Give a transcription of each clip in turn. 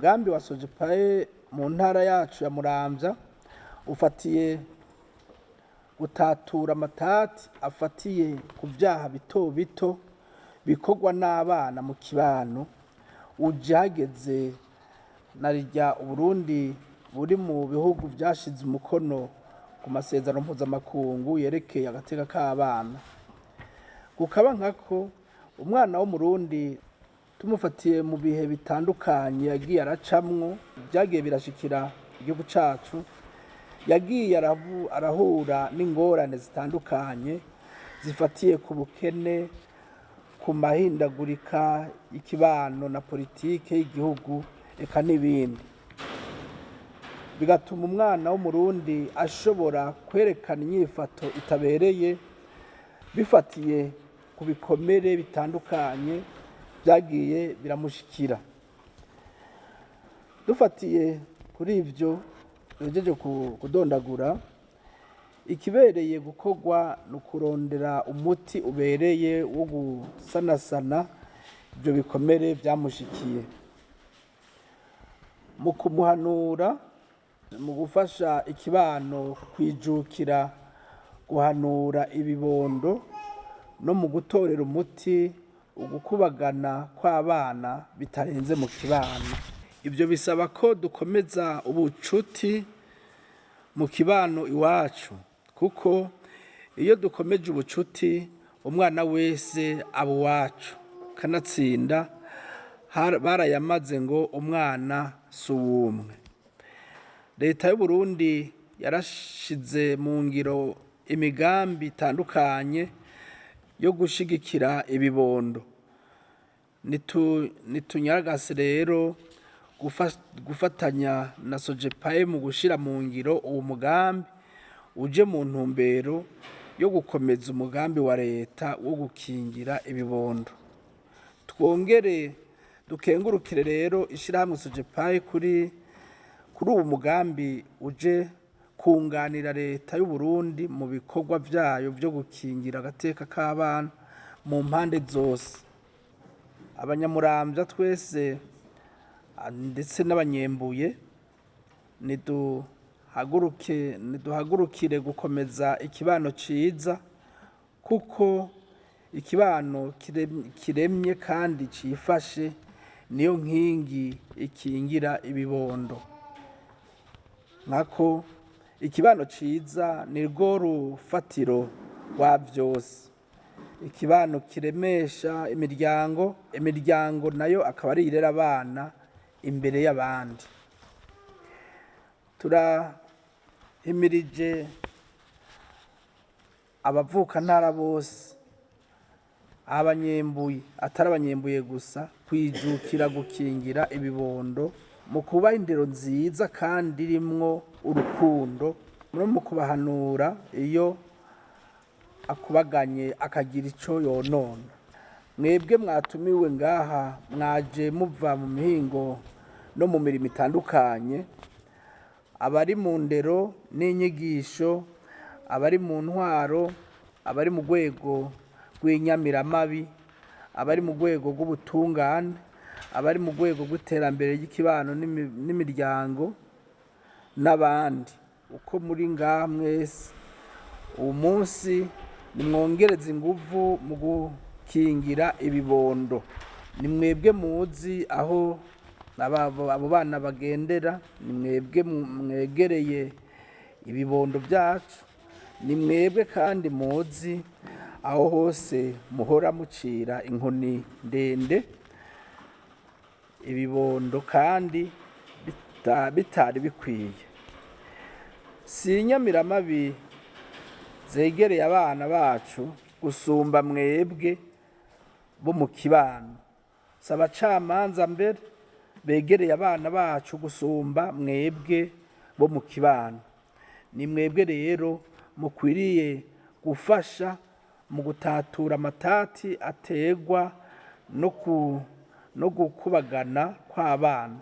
Umugambi wa Sojepaye mu ntara yacu ya Muramvya ufatiye gutatura amatati afatiye ku vyaha bito bito bikorwa n'abana mu kibano, uje hageze na rirya Uburundi buri mu bihugu vyashize umukono ku masezerano mpuzamakungu yerekeye agateka k'abana. Kukaba nkako umwana w'Umurundi tumufatiye mu bihe bitandukanye yagiye aracamwo, vyagiye birashikira igihugu cacu, yagiye arahura n'ingorane zitandukanye zifatiye ku bukene, ku mahindagurika y'ikibano na politike y'igihugu, eka n'ibindi. Bigatuma umwana w'Umurundi ashobora kwerekana inyifato itabereye bifatiye ku bikomere bitandukanye vyagiye biramushikira. Dufatiye kuri ivyo duhejeje kudondagura, ikibereye gukorwa ni ukurondera umuti ubereye wo gusanasana ivyo bikomere vyamushikiye, mu kumuhanura, mu gufasha ikibano kwijukira guhanura ibibondo, no mu gutorera umuti ugukubagana kw'abana bitarenze mu kibano. Ivyo bisaba ko dukomeza ubucuti mu kibano iwacu, kuko iyo dukomeje ubucuti umwana wese aba uwacu. Kanatsinda barayamaze ngo umwana si uwumwe. Leta y'Uburundi yarashize mu ngiro imigambi itandukanye yo gushigikira ibibondo. Nitunyaragase rero gufatanya na Sojepaye mu gushira mu ngiro uwo mugambi uje mu ntumbero yo gukomeza umugambi wa leta wo gukingira ibibondo. Twongere dukengurukire rero ishirahamwe Sojepaye kuri uwo mugambi uje kunganira leta y'Uburundi mu bikorwa vyayo vyo gukingira agateka k'abana mu mpande zose. Abanyamuramvya twese ndetse n'abanyembuye, niduhagurukire gukomeza ikibano ciza, kuko ikibano kiremye kandi cifashe niyo nkingi ikingira ibibondo. Nkako ikibano ciza nirwo rufatiro rwa vyose. Ikibano kiremesha imiryango, imiryango nayo akaba ari irera abana imbere y'abandi. Turahimirije abavukantara bose, abanyembuye, atari abanyembuye gusa, kwijukira gukingira ibibondo mu kubaha indero nziza kandi irimwo urukundo, no mu kubahanura iyo akubaganye akagira ico yonona. Mwebwe mwatumiwe ngaha, mwaje muva mu mihingo no mu mirimo itandukanye, abari mu ndero n'inyigisho, abari mu ntwaro, abari mu rwego rw'inyamiramabi, abari mu rwego rw'ubutungane, abari mu rwego rw'iterambere ry'ikibano n'imiryango n'abandi. Uko muri ngaha mwese uwu munsi nimwongereze inguvu mu gukingira ibibondo. Ni mwebwe muzi aho abo bana bagendera, ni mwebwe mwegereye ibibondo vyacu, ni mwebwe kandi muzi aho hose muhora mucira inkoni ndende ibibondo kandi bitari bikwiye. Si inyamiramabi zegereye abana bacu gusumba mwebwe bo mu kibano, si abacamanza mbere begereye abana bacu gusumba mwebwe bo mu kibano. Ni mwebwe rero mukwiriye gufasha mu gutatura amatati aterwa no gukubagana kw'abana,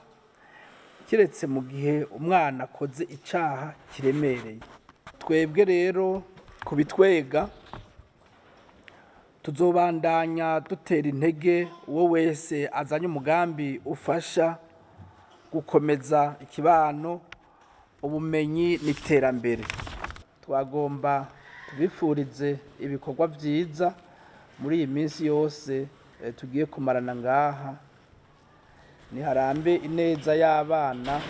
kiretse mu gihe umwana akoze icaha kiremereye. Twebwe rero kubitwega tuzobandanya dutera intege uwo wese azanye umugambi ufasha Gukomeza ikibano, ubumenyi n'iterambere. Twagomba tubifurize ibikorwa vyiza muri iyi minsi yose tugiye kumarana ngaha. Niharambe ineza y'abana.